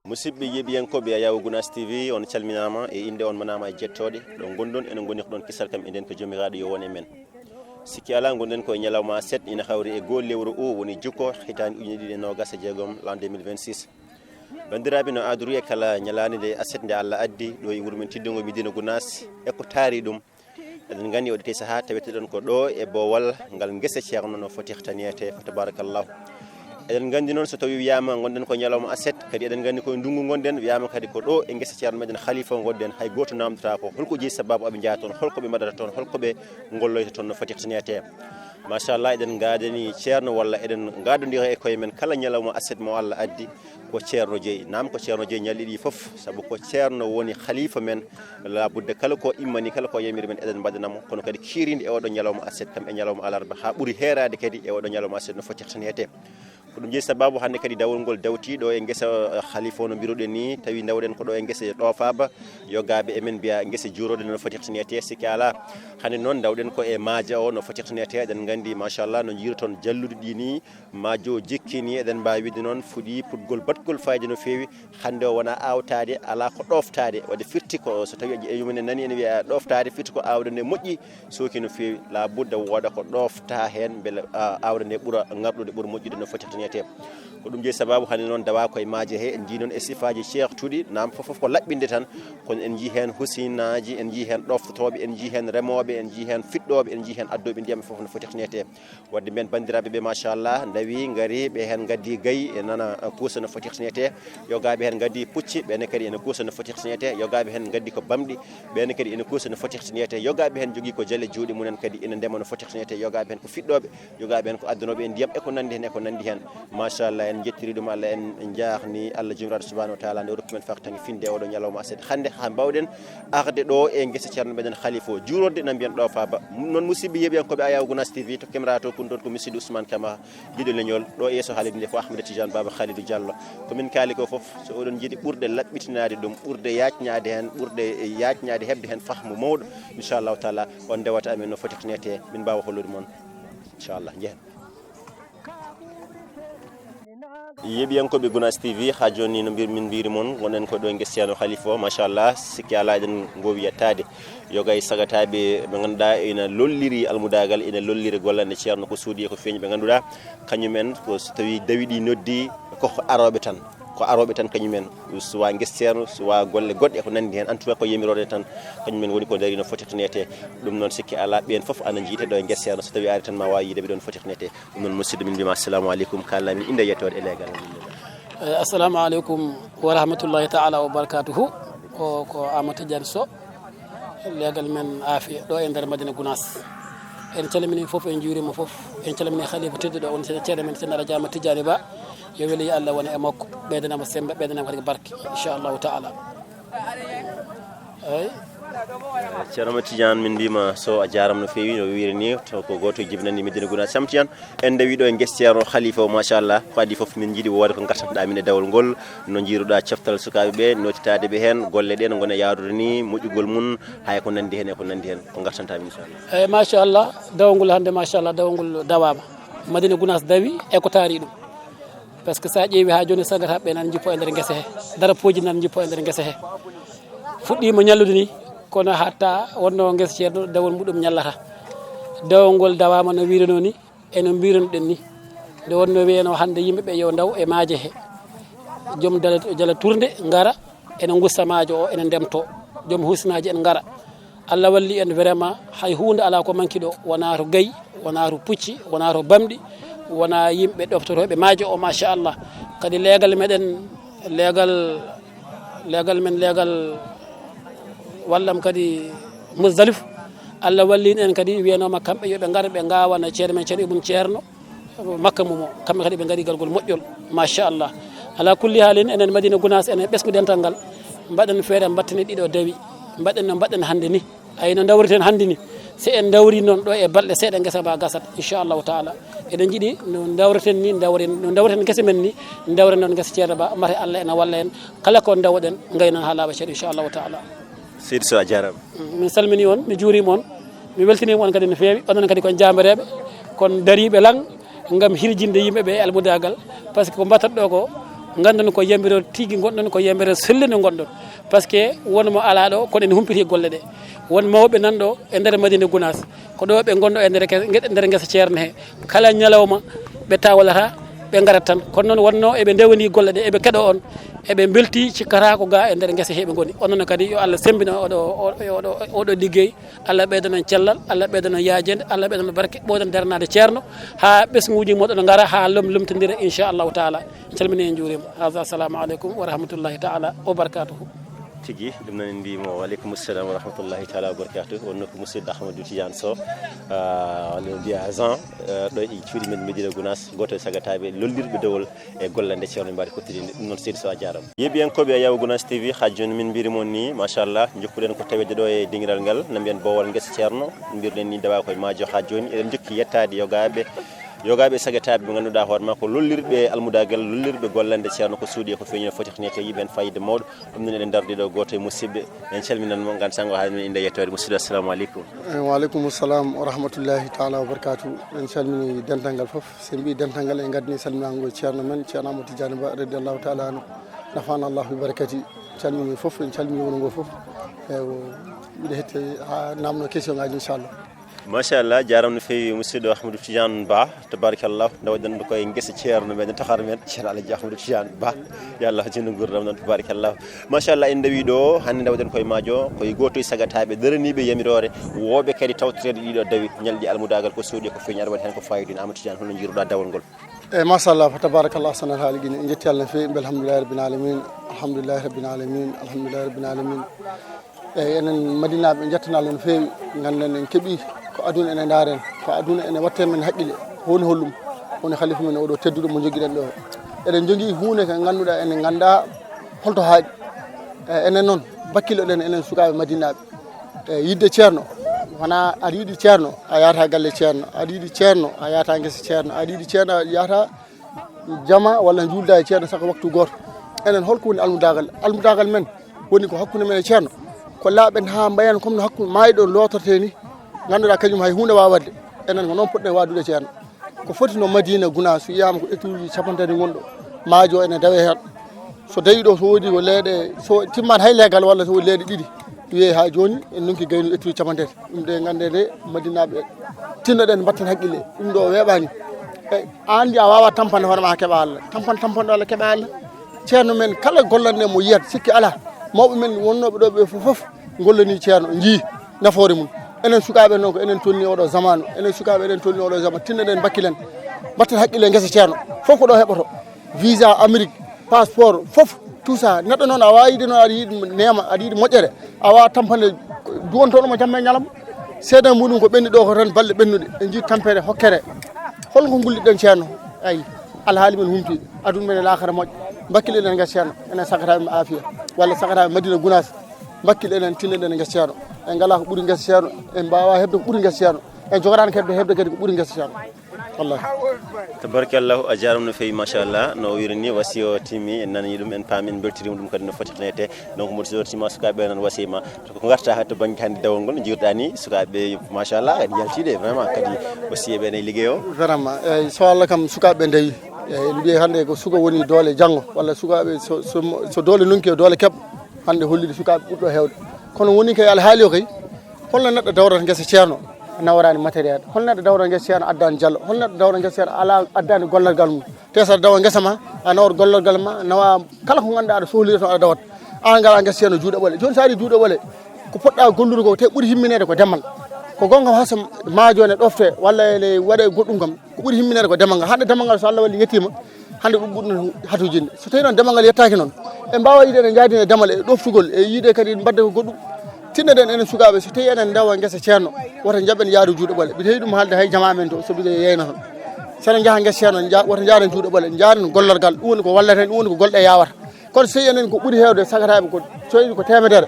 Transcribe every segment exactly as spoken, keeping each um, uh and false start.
Musidɓe yeeɓiyankooɓe Ayawu Gunaas T V, on calminaama e innde, on manaama e jettooɗe. Ɗo ngonɗon, enen ngoni ko ɗon kisal kam e nden ko Joomiraaɗo yo won e men. Sikki alaa, ngonɗen ko e ñalawma aset, ina hawri e goo lewru o woni jukko, hitaande ujine ɗiɗi e noogas e jeegom, l'an deux mille vingt-six. Banndiraaɓe, no aadori e kala ñalaande nde aset nde Allah addi, ɗo e wuro men teddungo Medina Gunaas, e ko taari ɗum. Eɗen nganndi o ɗete sahaa taweteɗon ko ɗo e boowal ngal ngese Ceerno no foti taniyete, fa tabarakallahu. Eɗen nganndi noon so tawi wiyaama ngonɗen ko ñalawma aset, kadi eɗen nganndi koye ndunngu ngonɗen, wiyaama kadi ko ɗo e ngese Ceerno meɗen Khalifa ngonɗen, hay gooto naamndataa ko holko jeyi sabaabu aɓe njaha toon, holko ɓe mbaɗata toon, holko ɓe ngolloyta toon no foti taniyete. Machallah, eɗen ngaadani Ceerno walla eɗen ngaadondira e koye men kala ñalawma aset mo Allah addi, ko Ceerno jeyi. Naam, ko Ceerno jeyi ñalɗi ɗi fof, sabu ko Ceerno woni Khalifa men. Labudde kala ko immani, kala ko yamiri men, eɗen mbaɗana mo. Kono kadi kiirindi e oɗo ñalawma aset kam e ñalawma alarba, haa ɓuri heeraade kadi e oɗo ñalawma aset no foti taniyete. Ko ɗum jeyi sabaabu hannde kadi dawol ngol dawti ɗo e ngesa, eh, Khalifa o no mbiruɗen ni, tawi ndawɗen ko ɗo e ngesa ɗoofaba, yogaaɓe e men mbiya ngesa juuroɗe no foti taniyete, sikki alaa. Hannde noon ndawɗen ko e maaja o no foti taniyete, eɗen nganndi machallah no jiiroton jalluɗi ɗi ni, maajo o jikki ni, eɗen mbaawi wiide noon fuɗi puɗgol baɗgol fayida no feewi. Hannde o wona aawtaade, alaa ko ɗooftaade. Waɗde firti ko so tawi e yumne nani ene wiya ɗooftaade, firti ko aawde nde moƴƴi, sooki no feewi. Labudda wooda ko ɗoofta heen mbele, a, aawde nde ɓura ŋarɗude, ɓura moƴƴude no foti taniyete. Ko ɗum jeyi sabaabu hannde noon dawa koye maaje he, en njii noon e sifaaji ceertuɗi, naam fof fof ko laɓɓinde tan, kono en njii heen husinaaji, en njii heen ɗooftotooɓe, en njii heen remooɓe, en njii heen fiɗɗooɓe, en njii heen addooɓe ndiyam fof no foti taniyete. Waɗde mbiyen banndiraaɓe ɓe, machallah, ndawi, ngari, ɓe heen ngaddi gayi, e nana, eh, kuusa no foti taniyete, yogaaɓe heen ngaddi pucci, ɓeene kadi ene kuusa no foti taniyete, yogaaɓe heen ngaddi ko bamɗi, ɓeene kadi ene kuusa no foti taniyete, yogaaɓe heen jogii ko jale juuɗe mumen kadi ene ndema no foti taniyete, yogaaɓe heen ko fiɗɗooɓe, yogaaɓe heen ko addunooɓe en ndiyam e ko nanndi heen, e ko nanndi heen. Machallah, en njettiri ɗum Allah, en njaahni Allah Joomiraaɗo Subhaanahu wa Taala nde o rokki men fartaŋŋe finde oɗo ñalawma aset hannde, haa mbaawɗen arde ɗo e ngesa Ceerno meɗen Khalifa o, juurorde ina mbiyen ɗoofaba. Noon, musidɓe yeeɓiyankooɓe Ayawu Gunaas T V, to caméra to kun toon ko Misidou Ousmane Camara, giɗo leñol. Ɗo e yeeso haalirde nde ko Ahmed Tidiane Baba Khalidou Diallo. Ko min kaali ko fof, so oɗon njiɗi ɓurde laɓɓitinaade ɗum, ɓurde yaajnaade heen, ɓurde yaajnaade heɓde heen fahmu mawɗo, inchallahu taala, on ndewata amen no foti taniyete, min mbaawa hollude mon. Inchallah, njehen. Yeeɓiyankooɓe Gunaas T V, haa jooni no mbir-, min mbiri mon, ngonɗen ko ɗo e ngesa Ceerno Khalifa o, machallah, sikki alaa eɗen ngoowi yettaade. Yoga e sagataaɓe ɓe ngannduɗaa ina lolliri almudaagal, ina lolliri gollande Ceerno ko suuɗi e ko feeñi, ɓe ngannduɗaa kañumen ko so tawi dawi ɗi noddi, ko arooɓe tan, ko arooɓe tan kañumen, suwa ngesa Ceerno, suwa golle goɗɗe ko nanndi heen, en tout cas ko yamirooɓe tan, kañumen ngoni ko darino foti taniyete. Ɗum noon sikki alaa, ɓeen fof ana njiite ɗo e ngesa Ceerno, so tawi ari tan ma waawi yiide ɓe ɗoon foti taniyete. Ɗum noon, musidɗo, min mbiyma assalamu aleykum, kaalna min innde e yettoode e leegal. Eh, assalamu aleykum wa rahmatullahi taala wa barakatuhu. O ko Amadou Tidiane Sow, leegal men Afia, ɗo e nder Madina Gunaas. En calmini fof, en njuurima fof. En calmini khalifa tedduɗo on, ceerno men, ceerno Alhaji Amadou Tidiane Ba. Yo weli Allah wona e makko, ɓeydanama sembe, ɓeydanama kadi barke, inchallahu taala. Eyi. Ceerno Amadou Tidiane, min mbiyma Sow a jaarama no feewi, no wiiri ni, to ko gooto e jibinanɗe Medina Gunaas. Ceerno Amadou Tidiane, en ndewii ɗo e ngesa Ceerno Khalifa o, machallah. Ko adii fof min njiɗi wooda ko ngartanɗaa min e dawol ngol, no njiiruɗaa coftal sukaaɓe ɓe, nootitaade ɓe heen, golle ɗe no ngoni e yahrude ni, moƴƴugol mum, hay ko nanndi heen e ko nanndi heen, ko ngartantaa min, inchallah. Eyi, machallah, dawol ngol hannde, machallah, dawol ngol dawaama. Madina Gunaas dawi e ko taari ɗum. Par ce que so a ƴeewi haa jooni, sagataaɓe ɓe nana njippo e nder ngese he, darapooji nana njippo e nder ngese he. Fuɗɗiima ñallude ni, kono hatta wonno ngesa Ceerno dawol muɗum ñallata. Dawol ngol dawaama no wiiruno ni, e no mbirunoɗen ni. Nde wonno wiyeno hannde yimɓe ɓe yo ndaw e maaje he. Joom dala, jala turnde ngara, ene ngusta maajo o, ene ndemto. Joom husinaaji en ngara. Allah walli en vraiment, hay huunde alaa ko manki ɗo, wonaa to gayi, wonaa to pucci, wonaa to bamɗi, wonaa yimɓe ɗoftotooɓe maajo o, machallah. Kadi leegal meɗen, leegal, leegal men, leegal wallam kadi Musdalif. Allah wallini en kadi, wiyanooma kamɓe yo ɓe ngar, ɓe ngaawana ceerno men, Ceerno Ibn Ceerno Makka mum o. Kamɓe kadi ɓe ngari gargol moƴƴol, machallah. Ala kulli haalin, enen Madina Gunaas, enen ɓesngu dental ngal, mbaɗen feere mbattene ɗiɗo dawi, mbaɗen no mbaɗen hannde ni. Ay no ndawriten hannde ni, si en ndawri noon ɗo e balɗe seeɗa, ngesa mba gasat, inchallahu taala. Eɗen njiɗi no ndawreten ni, ndawren, no ndawreten ngese men ni, ndawren noon ngesa Ceerno Ba, mate Allah ene walla en, kala ko ndawɗen, ngaynon haa laaɓa ceeɗa, inchallahu taala. Seydi Sow, a jaaraama. Min salmini on, mi juuriima on, mi weltiniima on kadi no feewi. Onon kadi ko jaambareeɓe, kon dariiɓe lan ngam hirjinde yimɓe ɓe e almudaagal. Par ce que ko mbaɗataa ɗo ko, Nganndon ko yamiroore tigi ngonɗon, ko yamiroore sellude ngonɗon. Par ce que won mo alaa ɗo, kono ene humpiti golle ɗe. Won mawɓe nan ɗo e nder Madina Gunaas, ko ɗo ɓe ngonɗo e nder ke-, nge-, nder ngesa Ceerno he. Kala ñalawma ɓe tawlata, ɓe ngarat tan. Kono noon wonnoo eɓe ndewani golle ɗe, eɓe keɗo on, eɓe mbelti, cikkata ko ga e nder ngesa he ɓe ngoni. On noon kadi yo Allah semmbina oɗo, o-, oɗo, oɗo liggey. Allah ɓeydanon cellal, Allah ɓeydanon yaajende, Allah ɓeydanon barke, ɓeydanon daranaade Ceerno, haa ɓesnguuji moɗon ngara, haa lom-, lomtondira, inchallahu taala. En calmini, en njuurima. Haza, assalamu aleykum wa rahmatullahi taala wa barakatuhu. Tigi, ɗum noon en mbiyimo, wa aleykum salam wa rahmatullahi taala wa barakatuh. Wonno ko musidɗo Ahmadou Tidiane Sow, ah, walla en mbiya Jean, eh, ɗo e cuuɗi men Medina Gounass, gooto e sagataaɓe lollirɓe dowol e golle nde Ceerno mbaɗi kottidinde. Ɗum noon, seydi Sow, a jaarama. Yeeɓiyankooɓe Yawo Gounass T V, haa jooni min mbirimo ni, machallah, jokkuɗen ko taweede ɗo e dingiral ngal, no mbiyen boowal ngesa Ceerno, mbirɗen ni dawa koye maajo haa jooni. Eɗen jokki yettaade yogaaɓe, yogaaɓe e sagataaɓe ɓe ngannduɗaa hoore maa ko lollirɓe almudagal, lollirɓe golle nde Ceerno ko suuɗi e ko feeñi no foti ko neete yiɓe heen fayida mawɗo. Ɗum noon eɗen ndardi ɗo gooto e musidɓe, en calminan mo, ngam sanngo haa min innde yettoode. Musidɗo, assalamu aleykum. Eh, wa aleykum salam wa rahmatullahi taala wa barakatuh. En calmini dental ngal fof. So en mbii dental ngal, en ngaddini salminaango e Ceerno men, Ceerno Amadou Tidiane Ba, radiyallahu taala anhu. Nafana Allahu bi barakati. Calmini fof, en calmini wuro ngo fof. Ewo, mbiɗa hetti haa namno question ngaji, inchallah. Machallah, jaarama no feewi musidɗo Ahmadou Tidiane Ba, tabarakallah, nde waɗɗen ɗo koye ngesa Ceerno men, tohar men, Ceerno Alaji Ahmadou Tidiane Ba. Yo Allah junnu nguurndam noon, tabarakallah. Machallah, en ndewi ɗo, hannde nde waɗɗen koye maajo, koye gooto e sagataaɓe daraniiɓe yamiroore, wooɓe kadi tawtoreede ɗiɗo dawi, ñalɗi almudagal ko suuɗi, ko feeñi, aɗa waɗi heen ko fayida, Amadou Tidiane, holno njiiruɗaa dawol ngol? Eyyi, machallah, fa tabarakallah, ahsanal haaliqiin. En njetti Allah no feewi, mbel alhamdulillahi rabbil alamin, alhamdulillahi rabbil alamin, alhamdulillahi rabbil alamin. Eyyi, enen Madinaaɓe, en njettana Allah no feewi. Ngannden en keɓii ko aduna ene ndaaren, ko aduna ene watte men haqqille. Ko woni hollum? Woni khalifa men oɗo tedduɗo mo njogiɗen ɗo. Eɗen njogii huunde ko ngannduɗaa, enen nganndaa holto haaɗi. Eyyi, enen noon, bakkiloɗen enen sukaaɓe Madinaaɓe. E yidde Ceerno, wona aɗa yiɗi Ceerno, a yahata galle Ceerno, aɗa yiɗi Ceerno, a yahata ngesa Ceerno, aɗa yiɗi Ceerno, a yahata jama walla njuulda e Ceerno saka waktu gooto. Enen, holko woni almudagal? Almudagal men woni ko hakkunde men e Ceerno. Ko laaɓen haa mbayen comme no hakkunde maayɗo lootortee ni, ngannduɗaa kañum hay huunde waawaa waɗde. Enen ko noon poɗɗen waadude Ceerno. Ko foti no Madina Gounass, so wiyama ko étude capanɗe tati gonɗo, maajo ene dawe heen. So tawi ɗo, so woodi ko leeɗe, so timmaani hay leegal walla so woodi leeɗe ɗiɗi, wiyee haa jooni en ndonki gaynude étude capanɗe tati. Ɗum ɗe ngannde nde Madinaaɓe, tinnoɗen mbatten haqqille. Ɗum ɗo weeɓaani. E, a anndi a waawaa tampande hoore ma keɓa Allah. Tampan, tampanɗo Allah keɓa Allah. Ceerno men kala gollanɗe mo yiyat, sikki alaa. Mawɓe men wonnooɓe ɗo ɓe fof, fof ngollanii Ceerno, njii nafoore mum. Enen sukaaɓe noon, ko enen tolni oɗo zamanu. Enen sukaaɓe, eɗen tolni oɗo zamanu. Tinnoɗen, bakkilen. Mbatten haqqille e ngesa Ceerno. Fof ko ɗo heɓoto. Visa Amérique, passeport, fof, tout ça. Neɗɗo noon, a waawaa yiide noon, aɗa yiɗi neema, aɗa yiɗi moƴƴere. A waawaa tampande duwontoɗo mo jamma e ñalawma. Seedaa muɗum ko ɓenni ɗo ko tan balɗe ɓennuɗe. En njii tampere, hokkere. Holko ngulliɗen Ceerno? Ayi, alhaali men humpii. Aduna men e laakara moƴƴa. Mbakkil eɗen ngesa Ceerno. Enen sakataaɓe mo Aafiya. Walla sakataaɓe Madina Gounass. Mbakkil eɗen tinno eɗen ngesa Ceerno. En ngalaa ko ɓuri ngesa Ceerno. En mbaawaa heɓde ko ɓuri ngesa Ceerno. En njogoraani heɓde, heɓde kadi ko ɓuri ngesa Ceerno. Wallahi. Tabarakallahu, a jaarama no feewi, machallah. No o wiiri ni, wasiya o timmi, en nani ɗum, en paami, en mbeltiriima ɗum kadi no foti ko neete. Donc, mo so tima sukaaɓe nan wasiyma. To ko ngarta ha to bannge hannde dawol ngol, jiirɗa ni, sukaaɓe, machallah, en yaltiiɓe, vraiment, kadi wasiya ɓe ne liggey o. Vraiment, eyyi, so Allah kam sukaaɓe ndewi. Eyyi, en mbiye hannde ko suka woni doole janngo, walla sukaaɓe so, so, so doole nunki o doole keɓ. Hannde holliri sukaaɓe ɓurɗo heewde. Kono woni kay alhaali o kay, holno neɗɗo dawrata ngesa Ceerno, a naworaani matériel? Holno neɗɗo dawrata ngesa Ceerno, addaani jalo? Holno neɗɗo dawrata ngesa Ceerno, alaa, addaani gollorgal mum? Te so aɗa dawa ngesa ma, a nawor gollorgal ma, nawa kala ko ngannduɗaa aɗa sohliri toon aɗa dawat. Aan ngalaa ngesa Ceerno juuɗe ɓole. Jooni so a ari juuɗe ɓole, ko poɗɗa gollude ko, te ɓuri himmineede ko demal. Ko goonga, hasa maajo ne ɗofte, walla ene waɗe goɗɗum kam. Ko ɓuri himmineede ko demal ngal. Hannde demal ngal, so Allah walli, yettiima, hannde ɗum ɓurno hatojinde. So tawii noon demal ngal yettaaki noon, en mbaawaa yiide ene njaadina e demal, e ɗoftugol, e yiide kadi mbadde ko goɗɗum. Tinnoɗen enen sukaaɓe, so tawii enen ndewa ngesa Ceerno, woto njaɓen yaade juuɗe ɓole. Mbiɗa heewi ɗum haalde hay jamaa men to, so mbiɗa yeyna toon. So enen njaha ngesa Ceerno, nja-, woto njaaden juuɗe ɓole, njaaden gollorgal. Ɗum woni ko wallata en, ɗum woni ko golɗe yawata. Kono so enen ko ɓuri heewde sagataaɓe ko coyɗi ko teemedere,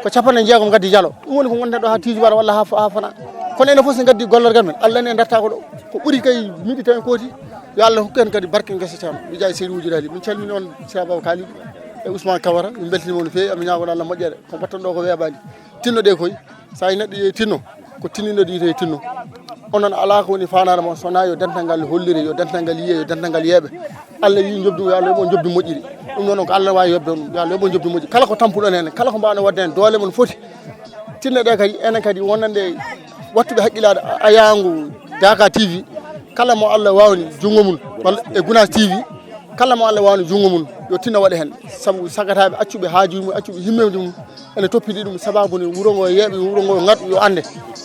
ko capanɗe jeegom ngaddi jalo. Ɗum woni ko ngonten ɗo haa tiijuwara walla haa fo-, haa fana. Kono enen fof so ngaddi gollorgal men, Allah en darta ko ɗo. Ko ɓuri kay miɗi tan kooti, yo Allah hokku en kadi barke ngesa Ceerno. Mi jaay Seydi Wujudi Ali. Min calmini on Sira Baba Kali e Ousmane Camara. Min mbeltini mon no feewi, amin ñaagono Allah moƴƴere. Ko mbaɗton ɗo ko weeɓaani. Tinno ɗe koy. So a neɗɗo yehi tinno, ko tinniɗo ɗi to e tinno. Onon alaa ko woni faandaare mon, so wonaa yo dental ngal hollire, yo dental ngal yiye, yo dental ngal yeeɓe. Allah yii njoɓdi, yo Allah yoɓ on njoɓdi moƴƴiri. Ɗum noon ko Allah waawi yoɓde on, yo Allah yoɓ on njoɓdi moƴƴiri. Kala ko tampuɗon heen, kala ko mbaawɗon waɗde heen, doole mon foti. Tinno ɗe kadi, enen kadi wonande wattuɓe hakkillaaɗe a-, ayaango Daaka T V, kala mo Allah waawni junngo mum, walla e Gunaas T V, kala mo Allah waawni junngo mum, yo tinno waɗa heen. Sabu sagataaɓe accuɓe haajuuji mum, accuɓe himmeeji mum, ene toppiti ɗum, sababu ni wuro ngo yeeɓi, wuro ngo ngaɗ, yo annde.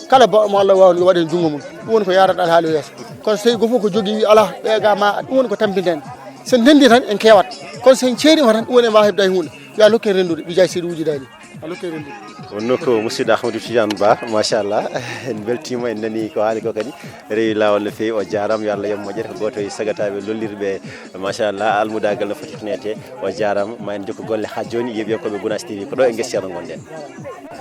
Kala baɗɗo mo Allah waawni, yo waɗ heen junngo mum. Ɗum woni ko yaarata alhaali o yeeso. Kono so tawi gooto fof ko jogii wi alaa, ɓe ga ma, ɗum woni ko tampinten. So en ndenndi tan, en keewat. Kono so en ceeriima tan, ɗum woni en mbaawa heɓde hay huunde. Yo Allah hokke en renndude, bi jaahi Seydi Wujudani. Allah hokke en renndude. Wonno ko musidɗo Ahmadou Tidiane Ba, machallah. En mbeltiima, en nani ko haali ko kadi. Rewi laawol no feewi, o jaaraama, yo Allah yoɓ moƴƴere. Ko gooto e sagataaɓe lollirɓe, machallah, almudaagal no foti nete. O jaaraama, ma en jokku golle haa jooni, yeeɓiyankooɓe Gunaas T V, ko ɗo e Ngesa Ceerno ngonɗen.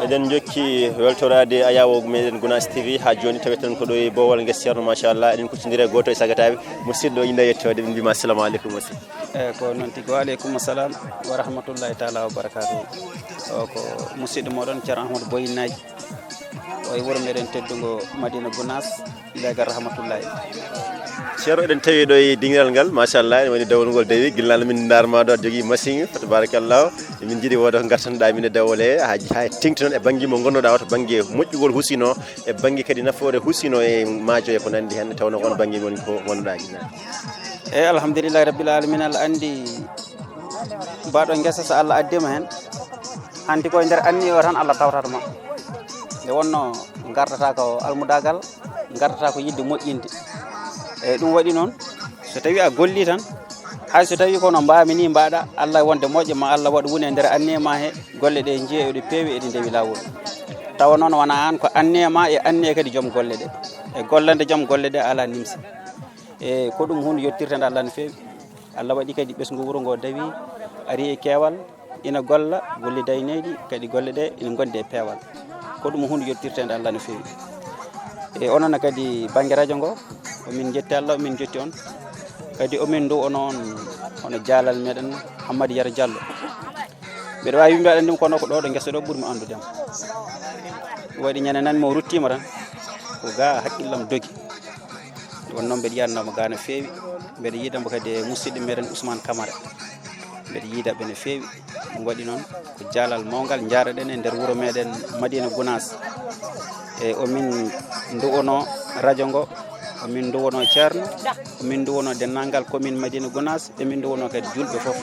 Eɗen jokki weltoraade ayaawo meɗen Gunaas T V haa jooni, taweton ko ɗo e boowal Ngesa Ceerno, machallah. Eɗen kuccondiri e gooto e sagataaɓe, musidɗo, innde e yettoode, min mbiyma assalamu aleykum, musidɗo. Eeyi, ko noon tigi. Wa aleykum salam wa rahmatullahi taala wa barakatuhu. O ko musidɗo mooɗon Ceerno Ahmadou Boyinaaji. O e wuro meɗen teddungo Madina Gunaas, leegal Rahmatullahi. Ceerno, eɗen tawi ɗo e dingiral ngal, machallah, ene woni dawol ngol dawi, ginnal min ndaarma ɗo aɗa jogii machine, tabarakallah. Min njiɗi wooda ko ngartanɗa min e dawol he, haa, haa teŋti noon e bannge mo ngonnoɗa o, to bannge moƴƴugol husino, e bannge kadi nafoore husino e maajo e ko nanndi heen, tawnoo ko on bannge woni ko ngonnoɗa ginnal. Eeyi, alhamdulillahi rabbil alamin, Allah anndi baɗo ngesa so Allah addima heen, hanti ko e nder anniya o tan Allah tawtata ma. Nde wonno ngardata ko almudagal, ngardata ko yidde moƴƴinde. Eeyi, ɗum waɗi noon, so tawi a golli tan, hay so tawi kono mbaami ni mbaɗa, Allah wonde moƴƴo ma Allah waɗ woni e nder anniya ma he, golle ɗe njiya eɗe peewi, eɗe ndewi laawol. Tawa noon wona aan ko anniya ma e anniya kadi joom golle ɗe. E gollande joom golle ɗe alaa nimsa. E ko ɗum huunde yettirtende Allah no feewi. Allah waɗi kadi ɓesngu wuro ngo dawi, ari e keewal, ina golla, golli dayneeji, kadi golle ɗe ina ngondi e peewal. Ko ɗum huunde yettirtende Allah no feewi. E onon kadi bannge radio ngo, omin njetti Allah, omin njetti on. Kadi omin nduwono on, hono jaalal meɗen Hammadi Yero Diallo. Mbeɗa waawi wimde aɗa anndi mo, kono ko ɗo, ɗo ngesa ɗo ɓurmi anndude mo. Waɗi ñande nani mo ruttiima tan, ko ga hakkillam dogi. Ɗum wonno mbeɗa yiyanno mo ga no feewi. Mbeɗa yiida mo kadi e musidɗo meɗen Ousmane Camara. Mbeɗa yiida ɓe no feewi. Ɗum waɗi noon ko jaalal mawngal njaaɗaɗen e nder wuro meɗen Madina Gunaas. E omin nduwono radio ngo, omin nduwono Ceerno, omin nduwono denndaangal commune Madina Gunaas, emin nduwono kadi julɓe fof.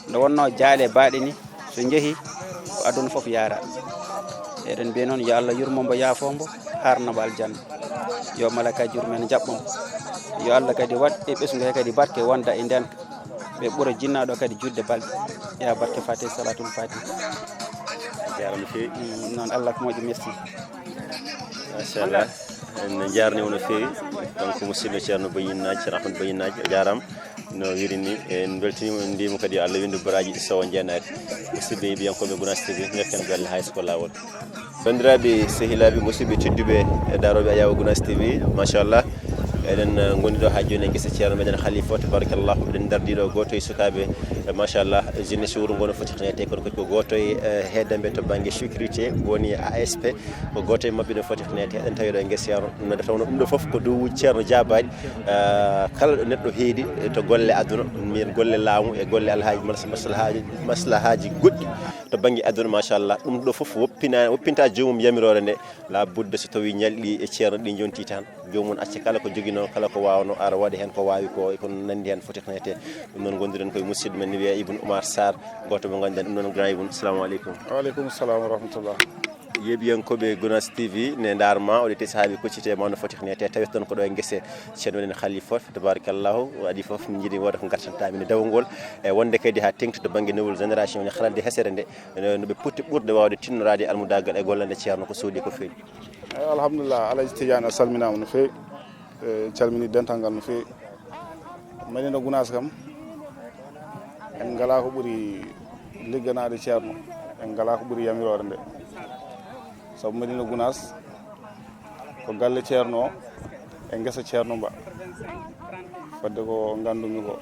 Nde wonno jaale baaɗe ni, so njehi, ko aduna fof yaara. Eɗen mbiya noon, yo Allah yurmo mbo, yaafo mbo, haarna mbo aljanna. Yo malaka jurmen jaɓɓo mo. Yo Allah kadi waɗ e ɓesngu he kadi barke wonda e nden. Ɓe ɓura jinnaɗo kadi julde balɗe. Ya barke Fatiha, salatul Fatiha. A jaaraama no feewi. Mm, noon Allah ko moƴƴo, merci. Machallah. En njaarniima no feewi. Donc, musidɗo Ceerno Bayinnaaji, Ceerno Ahmad Bayinnaaji, a jaaraama. No wirini, en mbeltiniima, en mbiima kadi yo Allah winndu baraaji ɗi sowa njeenaari. Musidɓe yeeɓiyankooɓe Gunaas T V, njokken golle hay so ko laawol. Banndiraaɓe, sehilaaɓe, musidɓe tedduɓe e daarooɓe Ayaawo Gunaas T V, machallah. Eɗen, eh, ngoni ɗo haa jooni e ngesa Ceerno meɗen Khalifa, tabarakallah. Eɗen ndardi ɗo gooto e sukaaɓe, eh, machallah, jeunesse wuro ngo no foti tan e te, kono kadi ko gooto e, eh, heedamɓe to bannge sécurité, woni A S P. Ko gooto e maɓɓe no foti nete, eɗen tawi ɗo e ngesa Ceerno. Ɗum noon, nde tawnoo ɗum ɗo fof ko duwuuji Ceerno jaabaaɗi. Ah, kala ɗo neɗɗo heedi to golle aduna, mbiyen golle laamu e golle alhaaji mas-, maslahaaji, maslahaaji goɗɗi to bannge aduna, machallah. Ɗum ɗo fof woppina-, woppinta joomum yamiroore nde. La budda so tawi ñalɗi e Ceerno ɗi jonti tan, joomum acca kala ko joginoo, kala ko waawnoo, ara waɗa heen ko waawi ko, e ko nanndi heen foti nete. Ɗum noon, ngonduɗen koye musidɗo men ne wiyee Ibn Oumar Sarr, gooto mo ngannduɗen ɗum noon, grand Ibn. Salamu aleykum. Wa aleykum salam wa rahmatullah. Yeeɓiyankooɓe Gunaas T V ne ndaar ma, o ɗe tesi haa ɓe koccite ma no foti nete, tawet toon ko ɗo e ngese Ceerno men Khalifa, tabarakallahu, waɗi fof, min njiɗi wooda ko ngartanta min e dawol ngol, e wonde kadi haa teŋti to bannge nouvelle génération, woni harande hesere nde, no, no ɓe poti ɓurde waawde tinnoraade almudagal e gollande Ceerno ko soodi ko feewi. Eyi, alhamdulillah, Alaji Tidiane, a salminaama no feewi. E calmini dental ngal no feewi. Madina Gunaas kam, en ngalaa ko ɓuri ligganaade Ceerno, en ngalaa ko ɓuri yamiroore nde. Sabu Madina Gunaas ko galle Ceerno o e ngesa Ceerno Ba. Fodde ko nganndumi ko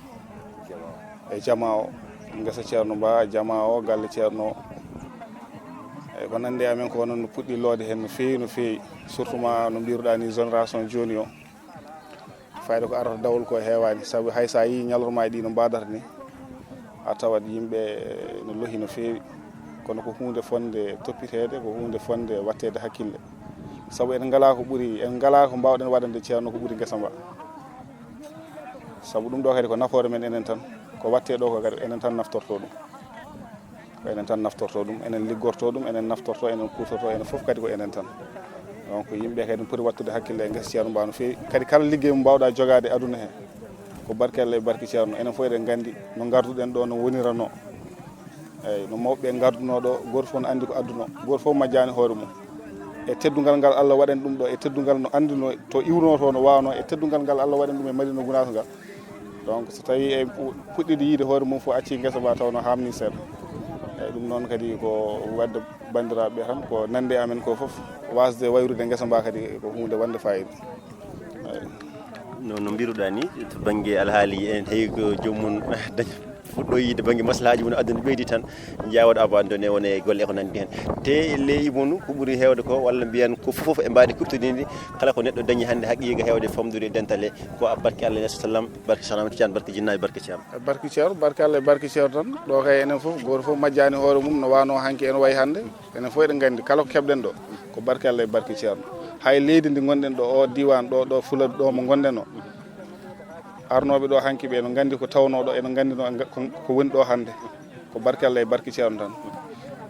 e jamaa o, ngesa Ceerno Ba, jamaa o, galle Ceerno o. E Wonande amen ko wonande puɗɗi loode heen no feewi, no feewi. Surtout ma no mbiruɗaa ni, génération jooni o. Fayda ko arata dawol ko heewaani, sabu hay so a yii ñalormaaji ɗi no mbaadata ni, a tawat yimɓe no lohi no feewi. Kono ko huunde fotnde toppiteede, ko huunde fotnde waɗteede hakkille. Sabu en ngalaa ko ɓuri, en ngalaa ko mbaawɗen waɗande Ceerno ko ɓuri ngesa mba. Sabu ɗum ɗo kadi ko nafoore men enen tan, ko waɗtee ɗo ko kadi enen tan naftortoo ɗum. Ko enen tan naftortoo ɗum, enen liggortoo ɗum, enen naftortoo, enen kuutortoo, enen fof kadi ko enen tan. Donc yimɓe kadi poti waɗtude hakkille e ngesa Ceerno mba no feewi. Kadi kala liggey mo mbaawɗaa jogaade aduna he, ko barke Allah e barke Ceerno. Enen fof eɗen nganndi no ngarduɗen ɗo no woniranoo. Eeyi, no mawɓe ɓe ngardunoo ɗo, gooto fof no anndi ko addunoo, gooto fof majjaani hoore mum. E teddungal ngal Allah waɗani ɗum ɗo, e teddungal no anndunoo to iwnoo to no waawnoo, e teddungal ngal Allah waɗani ɗum e Madina Gunaas ngal. Donc so tawii e pu-, puɗɗiɗo yiide hoore mum fof acci ngesa mba taw no haamni seeɗa. Eeyi, ɗum noon kadi ko waɗde banndiraaɓe ɓe tan, ko nande amen ko fof, waasde wayrude ngesa mba kadi ko huunde wonde faayiida. Eeyi. No, no mbiruɗaa ni, to bannge alhaali, en tawi ko joomum daña fuɗɗo yiide bannge maslahaaji mum aduna ɓeydi tan, njaawɗo abande ne wona e golle e ko nanndi heen. Te ley mum ko ɓuri heewde ko, walla mbiyan ko fof e mbaadi kuɓtodinɗi, kala ko neɗɗo dañi hannde haqiiqa heewde famɗude e dental he, ko a barke Allah e Neɗɗo sallam, barke Cheikh Ahmed Tidiane, barke jinnaaɓe, barke Ceerno. Barke Ceerno, barke Allah e barke Ceerno tan. Ɗo kay enen fof, gooto fof majjaani hoore mum no waano hanki ene wayi hannde. Enen fof eɗen nganndi kala ko keɓɗen ɗo, ko barke Allah e barke Ceerno. Hay leydi ndi ngonɗen ɗo, o diiwaan ɗo, ɗo Fuladu ɗo mo ngonɗen o. Arnooɓe ɗo hanki ɓe no nganndi ko tawnoo ɗo, ene nganndi no nga-, ko, ko woni ɗo hannde. Ko barke Allah e barke Ceerno tan.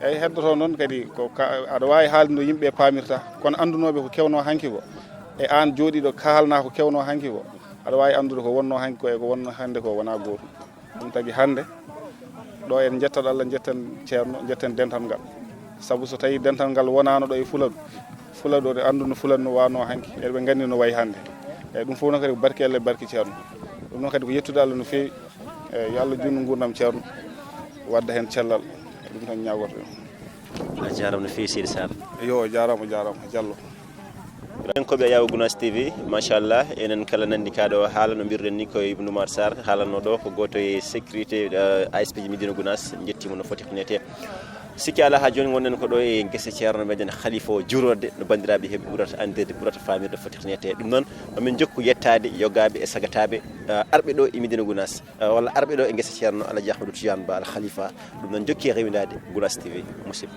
Eeyi, heddotoo noon kadi ko ka, aɗa waawi haalde no yimɓe paamirta, kono anndunooɓe ko kewnoo hanki ko. E aan jooɗiiɗo kaalnaa ko kewnoo hanki ko. Aɗa waawi anndude ko wonnoo hanki ko e ko wonnoo hannde ko wonaa gootum. Ɗum tagi hannde ɗo en njettat Allah, njetten Ceerno, njetten dental ngal. Sabu so tawii dental ngal wonaano ɗo e Fuladu, Fuladu o annduno Fuladu no waano hanki, eɗen nganndi no wayi hannde. Eeyi, ɗum fof noon kadi ko barke Allah e barke Ceerno. Ɗum noon kadi ko yettude Allah no feewi. Eeyi, yo Allah juutnu nguurndam Ceerno, wadda heen cellal. Ɗum tan ñaagoto. A jaaraama no feewi, seydi Sarr. Yo, jaaraama, jaaraama, Jallo. Ɓenkooɓe Yaawo Gunaas T V, machallah, enen kala nanndi kaa ɗo haala no mbiruɗen ni ko Ibnu Umar Sarr, haalanno ɗo ko gooto e sécurité, eh, A S P ji Médina Gunaas, njettiima no foti ko netee. Sikki alaa haa jooni ngonɗen ko ɗo e ngesa Ceerno meɗen Khalifa o juurorde no banndiraaɓe heɓi ɓurata anndirde, ɓurata faamirde foti ko netee. Ɗum noon, mamin njokku yettaade yogaaɓe e sagataaɓe, eh, arɓe ɗo e Médina Gunaas, eh, walla arɓe ɗo e ngesa Ceerno Alhaji Ahmadou Tidiane Ba Al Khalifa. Ɗum noon njokki e rewindaade Gunaas T V, musidɓe.